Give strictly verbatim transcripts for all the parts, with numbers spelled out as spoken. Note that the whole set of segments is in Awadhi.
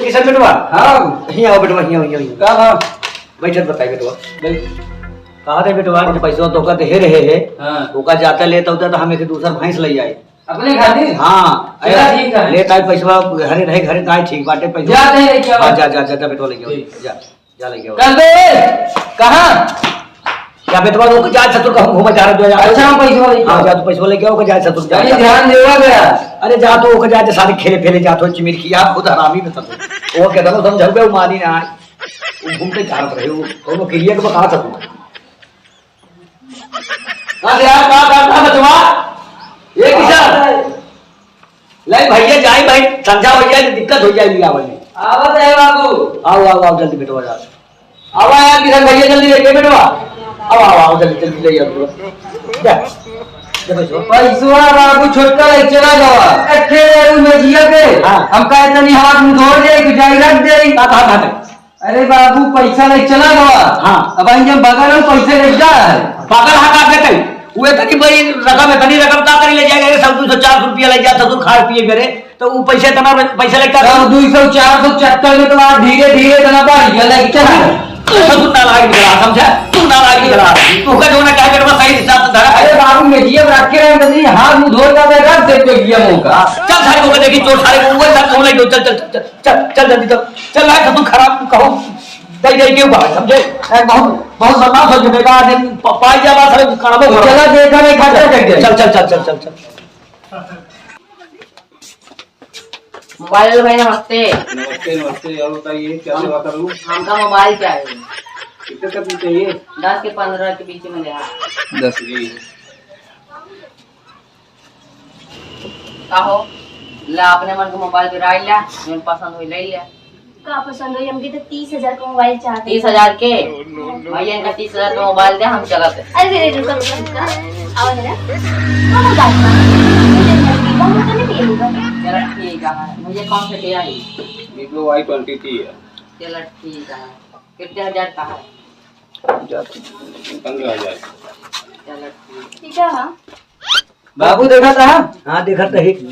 किशन बेटवा। हाँ। हियाँ आओ बेटवा, हियाँ आओ, हियाँ आओ। का बा? बैठत बताई बेटवा। बैठ। कहा थे बेटवा कि पैसवा तोका देहे रहे है। हाँ। ओका जाता लेता होता तो हम एक दूसर भैंस ले आई। अपने खातिर? हाँ। चला, ठीक है। लेता है पैसवा, घरे रहे, घरे ना, ठीक बाटे पैसवा। जा, दे, लेके आओ। हाँ, जा, जा, जा, जा, बेटवा लेके आओ। ठीक। जा, जा लेके आओ। कर दे। कहाँ? या बेटवा लोग जा, ससुर कहूँ घूमे जा रहे, जो जा। अच्छा, हम पैसवा लेके हाँ, आओ। जा, तू पैसवा लेके आओ, ओके जा, ससुर जा, तनी जा। ध्यान देवा गया। अरे जा, तू ओके जा, जा, सारे खेले फेले जा, तो चिमिर की, आप खुद हरामी में ससुर। वो कहता, "समझाऊ बे, वो मानी ना आए।" वो घूमते जा रहे हो, कौनो किलिया के बता ससुर। का यार, का, का, का बचवा? ये किसा? ले भैया, जाई भाई, समझा भैया, दिक्कत हो जाएगी आवल में। आवत है बाबू। आओ, आओ, आओ, जल्दी बेटवा जा। आवा यार, किशन भैया, जल्दी लेके बेटवा। आओ, आओ, आओ, जल्दी, जल्दी ले आओ बेटवा। जा, जा पैसवा। पैसवा बाबू, छोटका ले चला गवा। अठे मेजिया पे। हाँ। हम कहे तनी हाथ मुंह धो ले, तू जाई रख दे। का, का, का, का? अरे बाबू, पैसा ले चला गवा। हाँ। अब आई जब बगल में पैसे ले जा है। पागल हा का कहते? वो इतनी बड़ी रकम, इतनी रकम का करी ले जाएगा? अरे, सब दो सौ चार सौ रुपया ले जा, सब खा पिए करे, तो वो पैसे इतना पैसा ले का तब दो सौ चार सौ चक्कर में तो आज धीरे धीरे इतना बढ़ गया, ले चला। ससुर नालायक निकला, समझा? तू नालायक निकला। तू का जो ना कहा करवा सही हिसाब से धरा। अरे बाबू, मैं जिया रख के रहा, हाथ मुंह धो का मैं रख दे पे गया मौका। चल सारे को देखी, चोर सारे को, वो सब कौन है, चल, चल, चल, चल। चल, चल जल्दी चल। चल, ना तो तू खराब कहूँ। दे, दे, क्यों बात समझे? ए, बहुत, बहुत बदमाश हो चुके का, आज प-, पाई जा बात है, करबो तो करो। चला, देखा नहीं, खर्चा कर दे। चल, चल, चल, चल, चल, चल। मोबाइल वाले भैया, नमस्ते। नमस्ते, नमस्ते। और बताइए, क्या हम, सेवा करूँ? हमका मोबाइल चाहिए। कितने तक में चाहिए? दस के पन्द्रह के बीच में ले आ। दस। जी। का हो? ला, अपने मन के मोबाइल गिराई ला, जौन पसंद होई ले ला। का पसंद होई? हमके तो तीस हजार का मोबाइल चाहते। तीस हजार के? भैया, इनका तीस हजार का मोबाइल दे, हम चलत है। अरे, अरे, रुको, रुको, रुको। आओ जरा। कौन बात बा? कौन तो नहीं मिलेगा? चला ठीक है। भैया, कौन से के आई? Vivo Y twenty three है। चला ठीक है। कितने हजार का है? पन्द्रह हजार। चला ठीक। ठीक है, हाँ। बाबू देखा था? हाँ, देखा था ही।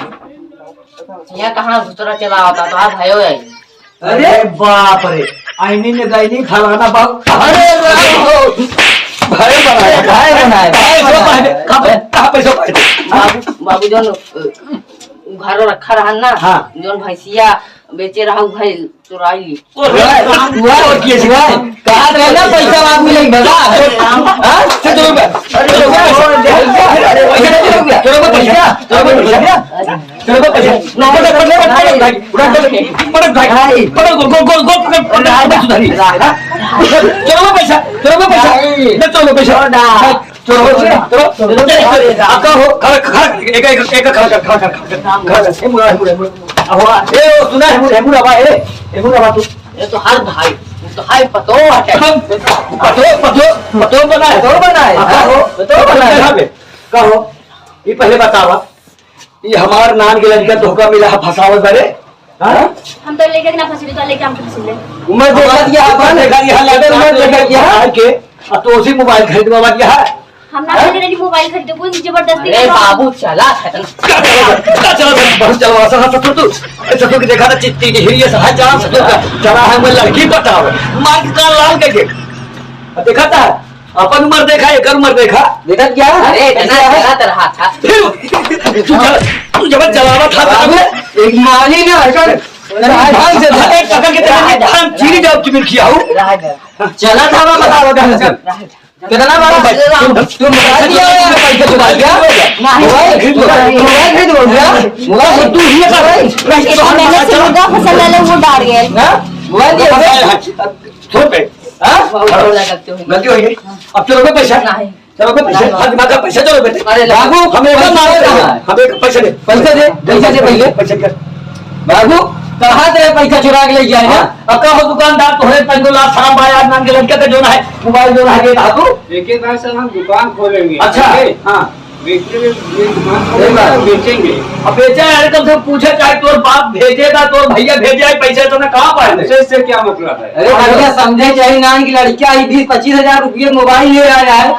यहाँ कहाँ घुसरा चला होता तो आप भयो है। अरे बाप रे, आईनी में गईनी फलाना बाप। अरे बाप। भाई बनाए, भाई बनाए, भाई बनाए। कहाँ पे, कहाँ पे सो भाई? बाबू, बाबू जौन, अ, घरो रखा रहन ना, हाँ। जौन भैंसिया बेचे रहा भाई, चुराई ली। ओ, वाह, वाह, वाह, कहा थे ना पैसा बाद में लेके भगा। हाँ? चल, चलो, बे। अरे, चलो, बे। अरे, चलो, बे। चलो, बे, पैसा। चलो, बे, पैसा। चलो, बे, पैसा। पटक, पटक, पटक, पटक, भाई। उड़ा, पटक, पटक, भाई। पटक, गोल, गोल, गोल, गोल, पटक, पटक, पटक, सुधारी। चलो, बे, पैसा। चलो, बे, पैसा। ले, चलो, बे, पैसा। चलो, चलो, चलो, चलो, चलो, चलो, चलो, चलो, चलो, चलो, चलो, चलो, चलो, चलो, चलो, चलो, चलो, एक, एक, एक, एक, खड़ा कर, खड़ा कर, खड़ा कर, खड़ा कर। ए, मुड़ा, मुड़ा, मुड़ा। अब हुआ, ए, ओ, सुना है, मुड़ा, मुड़ा, बा, ए, ए, मुड़ा, बा, तू। ये तो हर भाई, ये तो हाय पतो हटे। हम, पतो, पतो, पतो बना है। पतो बना है, अब हाँ, हो, पतो बना है। कहो, ये पहले बतावा, ये हमार नान के लड़का धोखा मिला है, फंसावत बारे? हाँ? हम तो लेके ना फंसले, तो लेके हम फंसले। उम्र देखा दिया, उम्र देखा दिया, लगे उम्र देखा दिया। के, अब तो उसी मोबाइल खरीदवा दिया है। हम ना हाँ? खरीदे, मोबाइल खरीदे, कोई जबरदस्ती अरे ना। बाबू, चला था। का चला था? का चला था? बहुत चलवा सा था ससुर तू। ए, ससुर के देखा था चित्ती की हिरिया सा, हाँ, जान ससुर का। चला है, मैं लड़की पटाओ। मार के कान लाल करके। अब देखा था? अपन उम्र देखा, एक उम्र देखा। देखा क्या? अरे, इतना ऐसे है? चला तो रहा था। फिर तू जब, तू जब चलावा था, बाबू, सामने। एक मानी ना, ऐसा ढंग से धके पकड़ के तेरे कान चीरी जाओ, चिमिर खियाऊ। रहा जा। चला था, मैं बता, बता, बता। रहा जा। कितना बड़ा भाई, तुम, तुम मोबाइल दिया है, पैसे चुरा लिया? नहीं। मोबाइल खरीद लो, मोबाइल खरीद लो, भैया। मोबाइल तू ही का भाई। इसके तो मेहनत से मुर्गा फसल डाले, वो डाल गए। हाँ? मोबाइल दिया है? हाँ, हाँ। छोड़ पे। हाँ? बहुत बड़ा गलती हो गई। गलती हो गई। अब चलो बे पैसा। नहीं। चलो बे पैसा। नहीं। हर दिमाग का पैसा चलो बेटे। अरे बाबू, हमें एक पैसा पैसा दे। कहाँ है? हमें एक पैसा दे। पैसा दे, पैसा दे पहले। पैसा दे। बाबू, कहाँ से पैसा चुरा के ले गया है? हाँ। अब का हो दुकानदार, तोहरे तंगो लाल शराब आया, नाम के लड़के का जो ना है, मोबाइल जो ना है, ये कहा तू? देखिए भाई साहब, हम दुकान खोलेंगे, अच्छा, ठीक है? हाँ। बेचने में ये दुकान सही बात। खोलेंगे, बेचेंगे। अब बेचा है, कम से कम पूछे, चाहे तोर बाप भेजे ना, तोर भैया भेजे है, पैसे तो ना कहाँ पाए थे? इससे, इससे क्या मतलब है? अरे भैया, समझे चाहे ना कि लड़कियां आई बीस पच्चीस हजार रुपये मोबाइल ले आया है।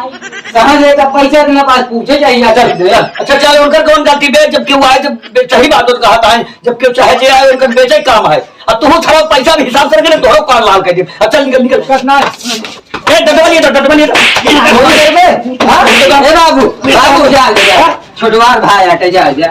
कहाँ से तब पैसा इतना पास पूछे चाहिए, चल दे। अच्छा, चल, उनकर कौन गलती बे? जब केहू आए, जब बे-, सही बात होत कहत आए, जब केहू चाहे जे आए, उनकर बेचे काम है। अब तू थोड़ा पैसा भी हिसाब से रखे, तोहरो कान लाल कर दे। अब चल, निकल, निकल। कस ना। ए, डटवा लिए, डटवा लिए। हाँ? ए बाबू, बाबू, जा, जा, जा। छोटवार भाई हटे, जा, जा।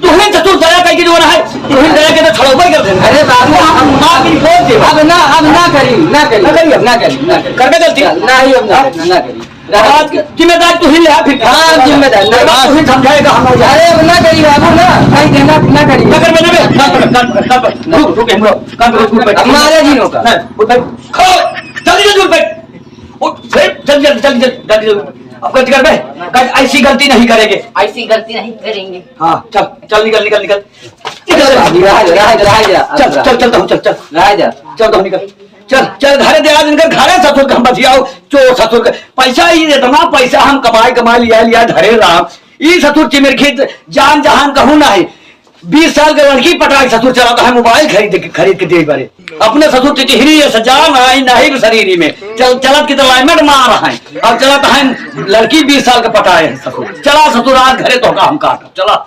तुहिन ससुर दया कइके जो है, तुहिन दया के तो छड़ौबे कर दे। अरे बाबू, हम माँ की बोल दे। अब ना, अब ना करी, ना करी, ना करी, अब। ना करी, ना करी। करबे गलती। चल, ना ही अब ना, ना करी। आज के जिम्मेदार तुहिन ले, फिर। हाँ, जिम्मेदार, ना। तुहिन समझाएगा हम लोग। अरे अब ना करी बाबू, ना, नहीं देना, ना करी। ना कर, ना कर, ना कर, ना कर, ना कर। रुक, रुक, हम लोग, ना कर, रुक, रुक, बैठ। अब मारे जिन होगा। नहीं, उठ बैठ। खड़ो, जल्दी, जल्दी उठ बैठ। उठ, बैठ, जल्दी, जल्दी, जल्दी, जल्दी, जल्दी। अब गलती करबे, कल ऐसी गलती नहीं करेंगे। ऐसी गलती नहीं करेंगे। हाँ, चल, चल, निकल, निकल, निकल। निकल, निकल। राज, राज, राज, राज। चल, चल, चल, चल, चल। राज। चल, चल, निकल। चल, चल, घरे दे, आज इनकर घरे ससुर का हम बतियाओ, चोर ससुर का। पैसा ही इतना पैसा हम कमाए, कमाए लिया, लिया, धरे राम। ई ससुर चिमिरखी जान जहान कहूँ ना है। बीस साल के लड़की पटाई ससुर चलाता है, मोबाइल खरीद के, खरीद के दे बरे। अपने ससुर टिटहरी ये सजा ना आई, ना ही शरीर में। चल, चलत की तो लाइमेट मार है। अब चलत है लड़की बीस साल के पटाए है ससुर। चला ससुर, आज घरे तो का हम काट। चला।